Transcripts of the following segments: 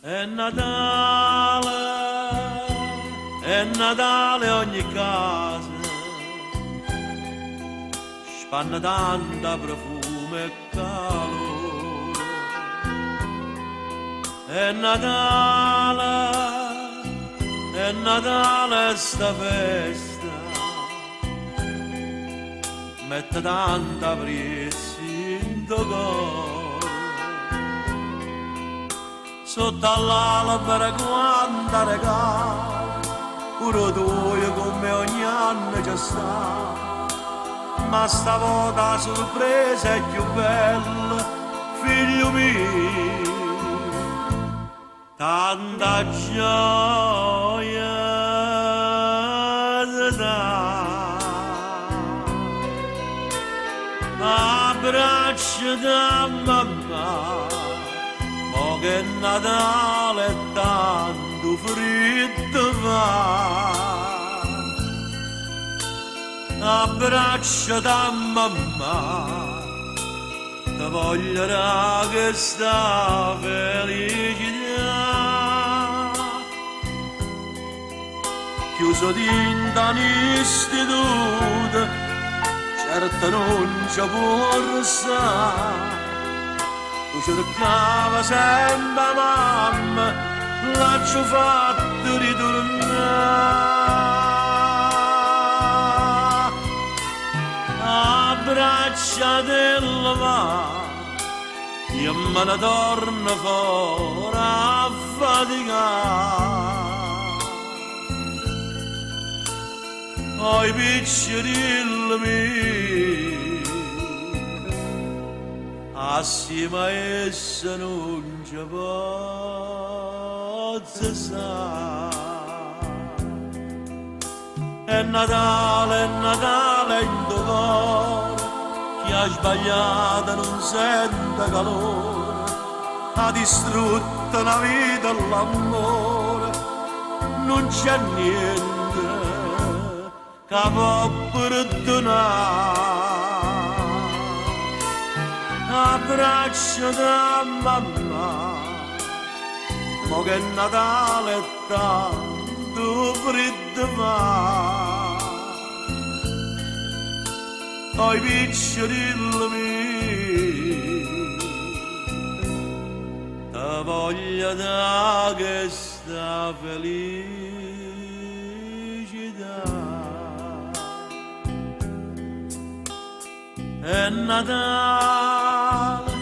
È Natale, è Natale ogni casa, spanna tanta profumo e calore. È Natale, è Natale sta festa, mette tanta priezza int' 'o core. Sotto all'albero quanta regali, pure 'o tuoio comme ogni anno ce sta. Ma stavolta 'a sorpresa è cchiù bella, figlio mio, tanta gioia te dà. Abbracciate a mammà, mo che è Natale e tanto friddo fa. Abbracciate a mammà, te voglio dà questa felicità. Chiuso dint' a n'istituto, certo nun ce può restare. Tu cercava sempre 'a mamma, l'aggio fatto ritornare. Abbracciatella va, io me ne torno fora a faticare. Oi piccerillo mio, assieme a essa nun ce pozzo stà. È Natale, è Natale int' 'o core, chi ha sbagliato nun sente calore, ha distrutto una vita l'ammore, nun c'è niente ca può perdonare. Abbracciate a mammà, mo che è Natale e tanto friddo fa. Oi piccerillo mio, te voglio dà questa felicità. È Natale,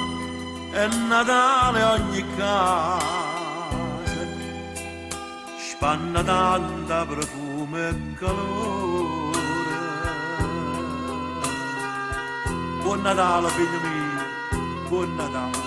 è Natale ogni casa, spanna tanta profumo e calore. Buon Natale figlio mio, buon Natale.